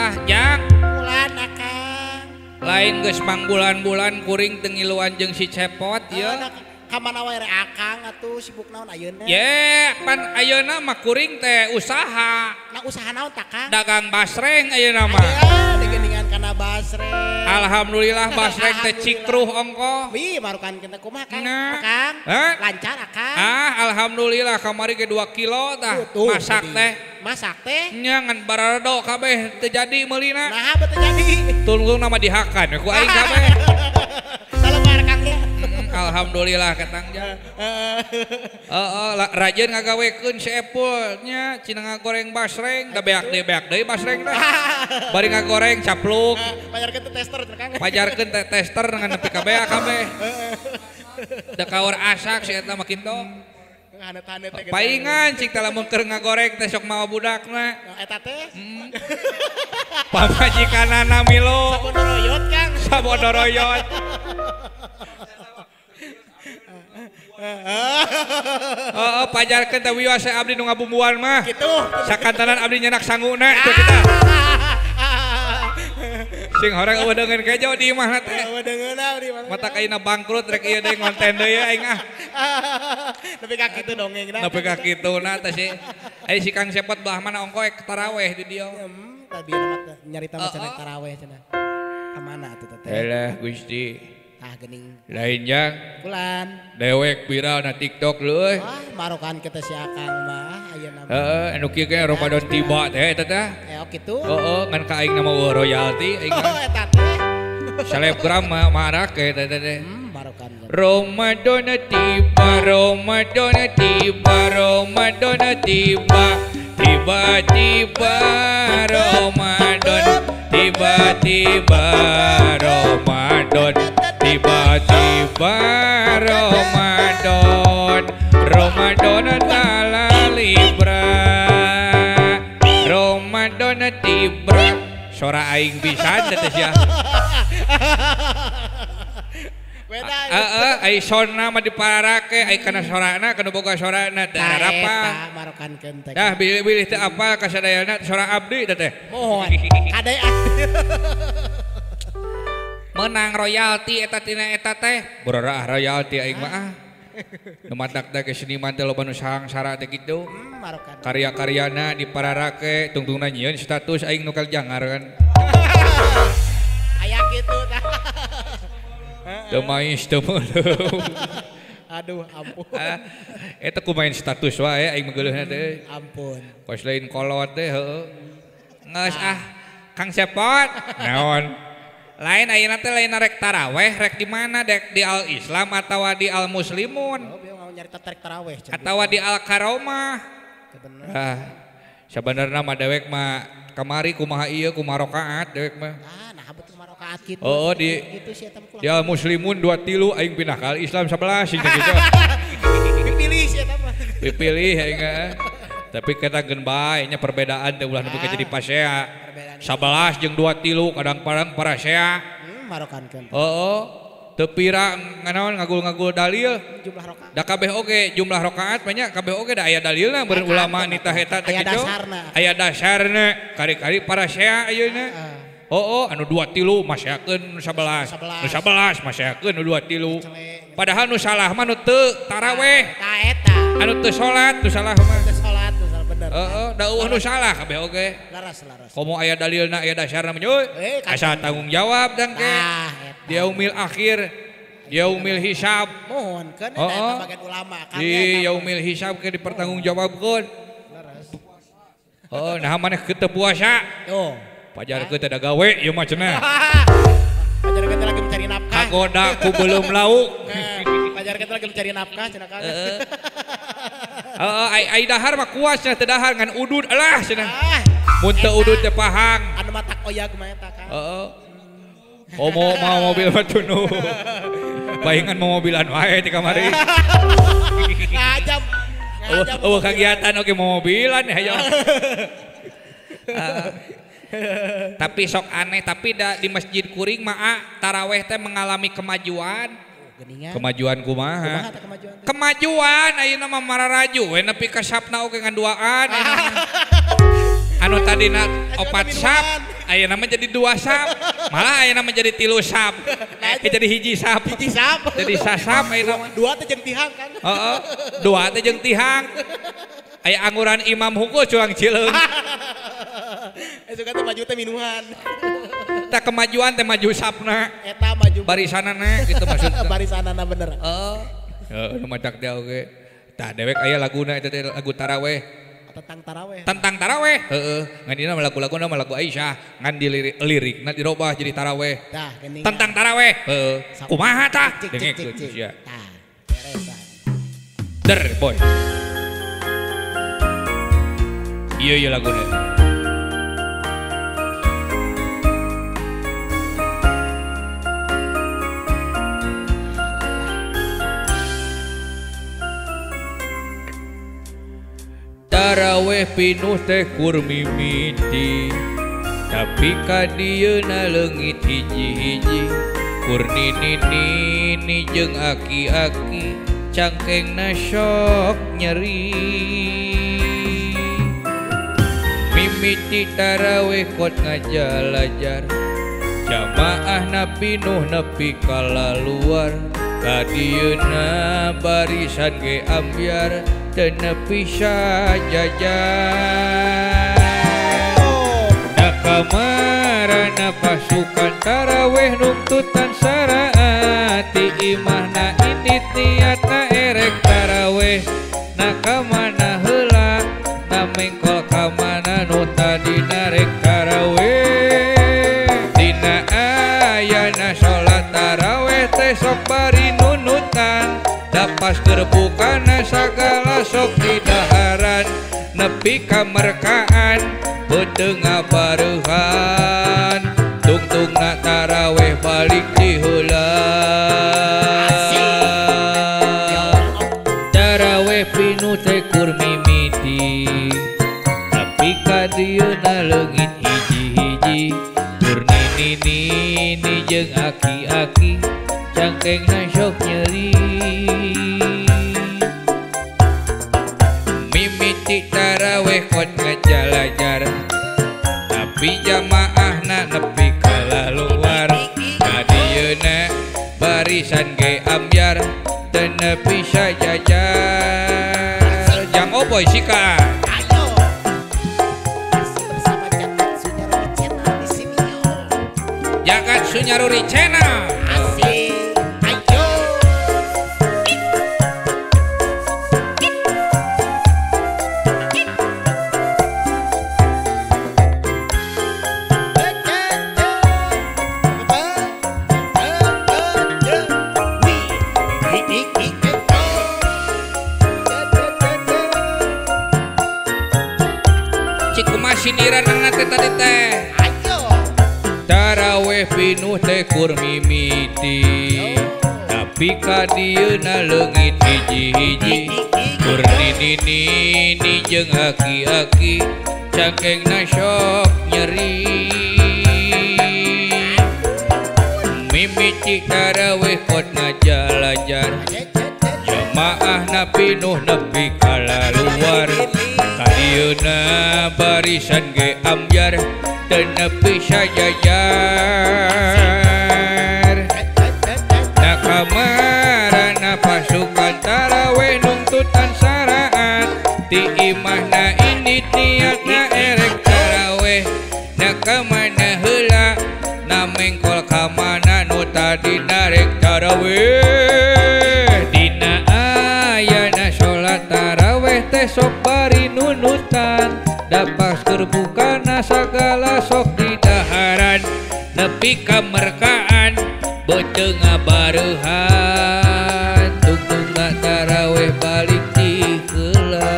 Ah jang. Bulan akang. Lain geus mangbulan-bulan kuring teu ngiluan jeung si Cepot ye. Ka mana wae akang atuh sibuk naon ayeuna? Ye, pan ayeuna mah kuring teh usaha. Nah usaha naon tah Kang? Dagang basreng ayeuna mah. Aya digeningan kana basreng. Alhamdulillah basreng teh cikruh ongkoh. Wih, marukan kita kumaha Kang? Nah. Kang? Lancar akang? Ah, alhamdulillah kamari ge 2 kilo tah. Masak teh. Masak teh? Nya ngan barado kabeh teu jadi meulina. Naha teu jadi? Tungtung nama dihakan ku aing kabeh. Salembar Kang ya. Alhamdulillah ketang jang. Heeh, rajin ngagawekeun si Epul nya cina ngagoreng basreng, da beak deui basreng teh. Bari ngagoreng capluk. Pajarkeun teh tester cenah Kang. Pajarkeun teh tester ngan nepi ka beak kabeh. Da kaur asak si eta mah kitu. Hanet-hanet teh. Paingan cik teh lamun keur ngagoreng teh sok mawa budakna. Eta teh. Pamajikanana milu. Sabodoroyot Kang. Sabodoroyot. Oh, pajarkeun teh wios abdi nu ngabumbuan mah. Kitu. Sakantanan abdi nyenak sanguna itu kita. Sing horeng eueuh deungeun kejo di imahna teh. Eueuh deungeun di imahna. Mata kaina bangkrut rek ieu deui ngonten deui aing ah. Nepi ka kitu dongengna. Nepi ka kituna teh si. Ai si Kang Cepot belah mana ongkoh ek taraweh di dieu. Tadi mah nyarita mah cenah taraweh cenah. Ka mana atuh teh? Elah Gusti. Tah geuning. Lain jang. Bulan. Dewek viral na TikTok leuy. Wah, marokan kita si akang mah ayeuna mah. Heeh, anu kieu ge Ramadan tiba teh eta teh. Eh kitu. Heeh, ngan ka aing nama royalti aing mah. Oh, eta teh. Selebgram mah marak eta teh. Marokan. Ramadan tiba, Ramadan tiba, Ramadan tiba. Tiba-tiba Ramadan, tiba-tiba Ramadan. Tiba-tiba Ramadan, Ramadan tala libra, Ramadan tibra. Sora aing pisan teh sia. Heeh, ai sona mah diparake, ai kana sorana kana boga sorana teh arapa. Marokankeun teh. Dah bilih-bilih teh apal ka sadayana sora abdi teh teh. Mohon. Kade menang royalti eta tina eta teh berorah royalti aing mah ah nu matak teh ke seniman teh loba nu sangsara teh kitu karya-karyana dipararake tungtungna nyieun status aing nu kaljangar kan aya kitu tah teu main teu meuleuh aduh ampun eta ku main status wae aing mah geuleuhna teh ampun kos lain kolot teh heueuh geus ah Kang Cepot naon lain ayeuna teh lain rek taraweh rek di mana dek di Al Islam atawa di Al Muslimun. Oh, mau nyarita rek taraweh atawa di Al Karomah. Ah, sabenerna mah dewek mah kamari kumaha ieu kumaha rakaat dewek mah. Ah, nah betul kumaha rakaat kitu. Oh, di kitu sih eta mah. Di Al Muslimun 2 3 aing pindah ka Al Islam 11 gitu. Dipilih sih eta mah. Dipilih aing. Tapi kita geun bae nya perbedaan teh ulah nepi ka jadi pasea. 11 jeung 2 3 kadang-kadang parasea. Marokankeun. Heeh. Teu pira nganaon ngagul-ngagul dalil jumlah rakaat. Da kabeh oge jumlah rakaat banyak kabeh oge da aya dalilna beureun ulama nitah eta teh kitu. Aya dasarna. Kari-kari parasea ayeuna. Heeh, anu 2 3 maseakeun nu 11. Nu 11 maseakeun nu 2 3. Padahal nu salah mah nu teu taraweh. Tah eta. Anu teu salat nu salah mah. Teu salat nu salah bener. Heeh, da eueuh nu salah kabeh oge. Laras laras. Komo aya dalilna aya dasarna mah euy. Asa tanggung jawab dang ke. Yaumil akhir, yaumil hisab. Mohon keun eta bagian ulama kan. Di yaumil hisab ke dipertanggungjawabkeun. Laras. Heeh, nah maneh teu puasa. Tuh. Pajarkeun teh da gawe ieu mah cenah. Pajarkeun teh lagi mencari nafkah. Kagoda ku belum lauk. Pajarkeun teh lagi mencari nafkah cenah kan. Heeh, ai dahar mah kuas cenah teu dahar ngan udud alah cenah. Mun teu udud teh pahang. Anu matak oyag mah eta kan. Heeh. Oh mau mobil mah tunu. Paingan mau mobilan wae ti kamari. Ngajam. Eueuh kagiatan oge mau mobilan hayo. Tapi sok aneh tapi da, di masjid kuring mah taraweh teh mengalami kemajuan. Kemajuan kumaha? Kemajuan ayeuna mah mararaju we nepi ka sapna oge ngan duaan. Anu tadina 4 sap Ayeuna mah jadi 2 sap. Malah ayeuna mah jadi 3 sap. Jadi hiji sap. Hiji sap. Jadi sasap ayeuna mah. 2 teh jeung tihang kan. Heeh. 2 teh jeung tihang. Aya angguran imam hungkul cuang cileung. Suka teh maju teh minuhan. Tah kemajuan teh maju sapna. Eta maju. Barisanana gitu maksudna. Barisanana bener. Heeh. Heeh, nu macak teh oge. Tah dewek aya laguna eta teh lagu taraweh. Tentang taraweh. Tentang taraweh. Heeh. Ngan dina mah lagu-laguna mah lagu Aisyah, ngan di lirikna dirobah jadi taraweh. Tah geuning. Tentang taraweh. Heeh. Kumaha tah? Dengekeun sia. Tah, beresan. Der boy. Iya iya laguna. Taraweh pinuh teh kur mimiti, tapi kadieuna leungit hiji-hiji. Kur nini-nini jeung aki-aki, cangkengna sok nyeri. Mimiti taraweh kot ngajalajar, jamaahna pinuh nepi kalaluar. Kadieuna barisan ge ambyar, teu nepi sajajar. Da kamarana pasukan taraweh nungtutan saraat, ti imahna indit niatna erek taraweh. Na kamana heula, na mengkol kamana nu tadina rek taraweh. Dina ayana salat taraweh teh sok bari nunutan, da pas keur bukana sagala sok didaharan. Nepi ka merkaan beuteung ngabareuhan, tungtungna taraweh balik di heula. Taraweh pinuh teh kur mimiti, tapi kadieuna leungit hiji-hiji. Kur nini-nini jeung aki-aki, cangkengna sok nyeri. Mimiti taraweh kot ngajalajar, tapi jamaahna nepi kalaluar. Kadieuna barisan ge ambyar, teu nepi sajajar. Jang Oboy sikat. Ayo. Masih bersama Jagat Sunyaruri Channel di sini. Jagat Sunyaruri Channel. Asik. Ayo. Cik kumaha sindiran teh tadi teh. Ayo. Taraweh pinuh teh kur mimiti, tapi kadieuna leungit hiji-hiji. Kur nini-nini jeung aki-aki, cangkengna sok nyeri. Mimiti taraweh kot ngajalajar, jamaahna pinuh nepi kalaluar. Kadieuna barisan ge ambyar, teu nepi sajajar. Na kamarana pasukan taraweh nungtutan saraat, ti imahna indit niatna erek taraweh. Na kamana heula, na mengkol kamana nu tadina rek taraweh. Dina ayana salat taraweh teh sok bari nunutan, da pas keur bukana sagala sok didaharan. Nepi ka merkaan beuteung ngabareuhan, tungtungna taraweh balik ti heula.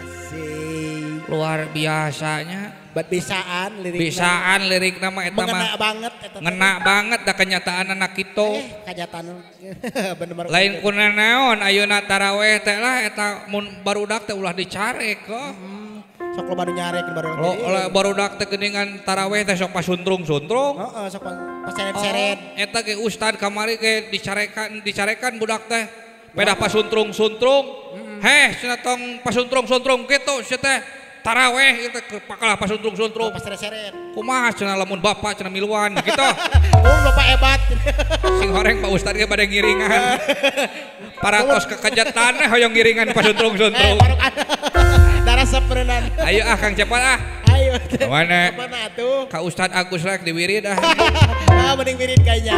Asik. Luar biasanya. Bat bisaan lirikna. Bisaan lirikna mah eta mah. Mengena banget eta. Ngena banget da kenyataan anak kitu. Kenyataan bener. Lain kuna naon ayeuna taraweh teh lah eta mun barudak teh ulah dicarek kok. Sok loba nu nyarek barudak. Barudak teh geuningan taraweh teh sok pasuntrung-suntrung. Heeh, sok paseret-seret. Eta ge ustad kamari ge dicarekan budak teh. Pedah pasuntrung-suntrung. Heh cenah tong pasuntrung-suntrung kitu sia teh. Taraweh ieu teh pakalah pasuntrung-suntrung. Pasere-seret. Kumaha cenah lamun bapak cenah miluan gitu. Oh bapak hebat. Sing horeng Pak Ustad ge bade ngiringan. Paratos kekejetan hoyong ngiringan pasuntrung-suntrung. Darah seperenan. Ayo ah Kang Cepot ah. Ayo. Mana? Kemana tuh? Ka Ustad Agus rek diwirid ah. Ah mending wirid kayaknya.